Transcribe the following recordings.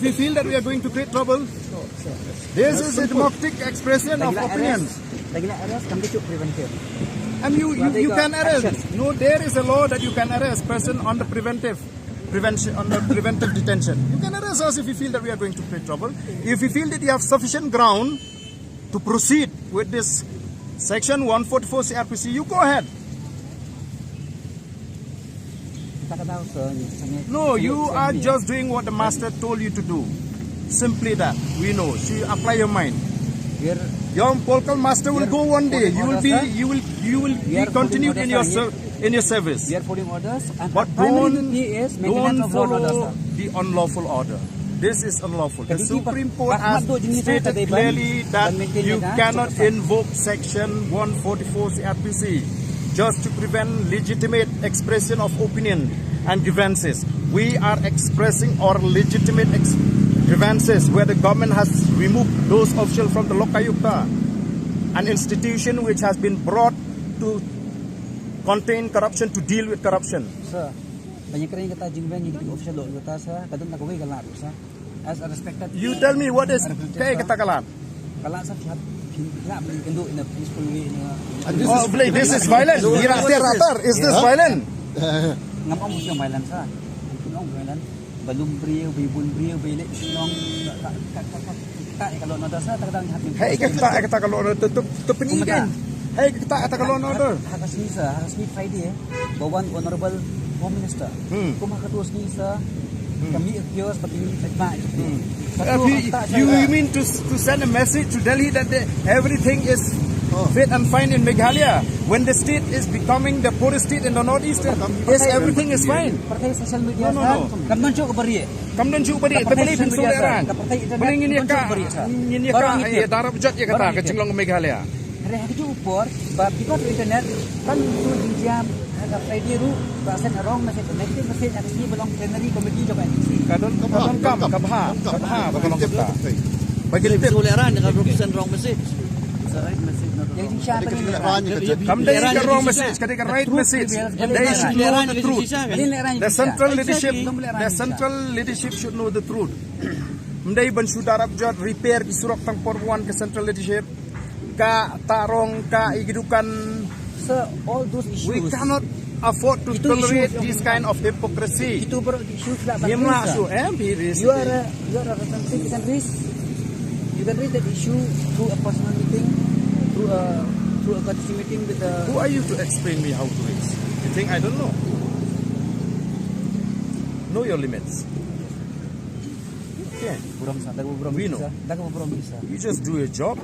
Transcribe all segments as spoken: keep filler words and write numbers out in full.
We feel that we are going to create trouble. This is a democratic expression of opinions. Lagi nak arrest, kami tu preventive. And you, you, you can arrest. No, there is a law that you can arrest person on the preventive prevention, on the preventive detention. You can arrest us if you feel that we are going to create trouble. If you feel that you have sufficient ground to proceed with this section one forty-four C R P C, you go ahead. No, you are just doing what the master told you to do. Simply that. We know. So you apply your mind. Your political master will go one day. You will be, you will, you will be continued in your ser- in your service. We are following orders. And but don't, don't follow the unlawful order. This is unlawful. The Supreme Court has stated clearly that you cannot invoke Section one forty-four C R P C just to prevent legitimate expression of opinion and grievances. We are expressing our legitimate ex- grievances where the government has removed those officials from the Lokayukta, an institution which has been brought to contain corruption, to deal with corruption. Sir, ba ngi kren kata jingweng ngi ki official Lokayukta, sir, ka don na kawei ka lad, sir. As a respected, you tell me what is, kaei kata ka lad? Ka lad, sir, ki hap, ki hap kynduh in a peaceful way, in a... Oh, Blei, this is violent. Ïa, tar, tar, is this violent? Ngam ong violent, sir. Ngam ong violent. Ba lum briew, ba bun briew, ba leh shnong, ka, ka, ka, ka, ka, ka, ka law and order, sir, ta ka dang hap. Hei, ka, ka, ka, ka law and order, tu, tu, tu, pynïaid. Hei, ka, ka, ka law and order. Ha, ha ka sngi, sir, ha ka sngi Friday, eh, ba wan Honorable Home Minister. Hmm. Kum ha ka tu sngi, sir, hmm, kami kyrpad ba kini kyrpad. Hmm. Ka tu, you, you mean to, to send a message to Delhi that they, everything is fit and fine in Meghalaya when the state is becoming the poorest state in the northeast? Yes, everything is fine. Pyrthei social media, no, no, sir, no. Kam don shuh ka barieh. Kam don shuh barieh, te balei pynshong lehrain? Balei ngin ïa ka, ngin ïa ka, ïa darap jot ïa kata ka jinglong Meghalaya. Hynrei ha kajuh u por, ba because of internet, kan tu jingjia, ha ka Friday ruh, ba send a wrong message, a negative message, ha ka sngi ba long plenary committee jong ka M P C. Ka don, ka don kam, ka bha, ka bha, ba ka long kata. Ba ki tip. Shu lehrain, ka send wrong message. Kam dei ka wrong message, ka dei ka right message. They should know the truth. The central leadership, the central leadership should know the truth. Ym dei ban shu darap jot repair ki surok tang por wan ka central leadership. Ka tarong ka ïa ki dukan. Sir, all those issues. We cannot afford to tolerate this kind of hypocrisy. Itu baroh issues lah. Ngim lah shu, eh, be realistic. You are a, you are a representative, you can raise, you can raise that issue through a personal meeting, through a, through a courtesy meeting with the... Who are you to explain me how to raise? You think I don't know? Know your limits. Okay. Burom sa, da ka burom sa. We know. Da ka burom sa. You just do your job.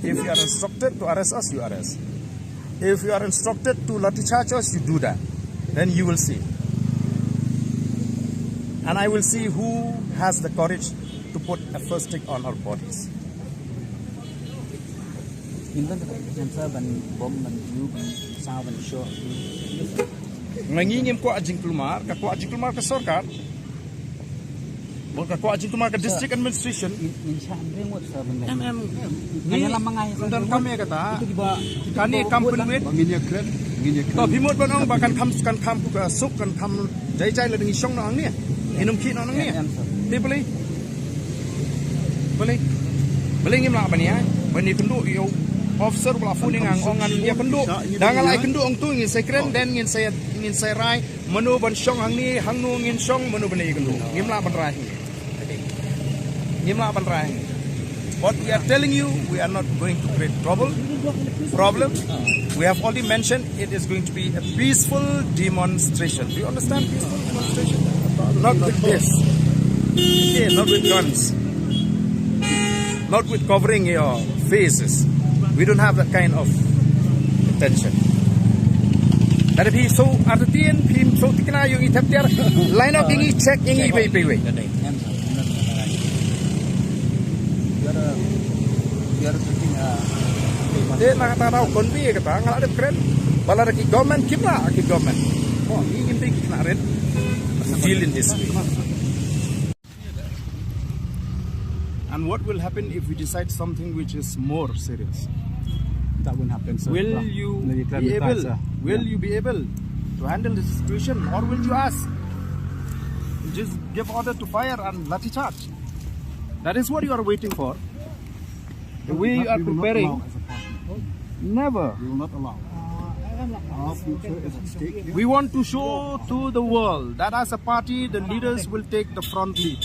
If you are instructed to arrest us, you arrest. If you are instructed to lathi charge us, you do that. Then you will see. And I will see who has the courage to put a first stick on our bodies. Ngim don ka sensor ban bom, ban ïu, ban saw, ban shoh. Nga ngi ngim kwah jingkulmar, ka kwah jingkulmar ka sorkar. Bad ka kwah jingkulmar ka district administration. Ngin, ngin shah hynrei ngut sa ban leh. Em, em. Ngi lam ma nga ïa sa. Don kam ïa kata. Kane kam pynwit. Ba ngin ïa kren, ngin ïa kren. To phi mut ban ong ba kan kham, kan kham ka suk, kan kham jai jai lada ngi shong noh hangne. Ngin ym khih noh hangne. Em, em, sir. Te balei? Balei? Balei ngim lah ban ïa, ban ïakynduh ïa u officer ba la phone ïa nga, ong ngan ïakynduh. Da nga la ïakynduh ong to ngin sa kren, then ngin sa, ngin sa rai. Mano ban shong hangne, hangno ngin shong, mano ban ïakynduh. Ngim lah ban rai. Ngim lah ban rai. What we are telling you, we are not going to create trouble, problem. We have already mentioned it is going to be a peaceful demonstration. Do you understand peaceful demonstration? Not with this. Okay, not with guns. Not with covering your faces. We don't have that kind of intention. Lada phi shu artatien, phi shu thikna ïa ngi thep tiar, line up ïa ngi, check ïa ngi iwei pa iwei. Te na kata nau convey kata nga la dep kren. Ba lada ki government, kim lah ki government. Oh, ngi ngim dei ki khynnah rit. Deal in this way. And what will happen if we decide something which is more serious? That won't happen, sir. Will you be able, will you be able to handle the situation, or will you ask? Just give order to fire and lathi charge. That is what you are waiting for. We are preparing. Never. We will not allow. Our future is at stake here. We want to show to the world that as a party, the leaders will take the front lead.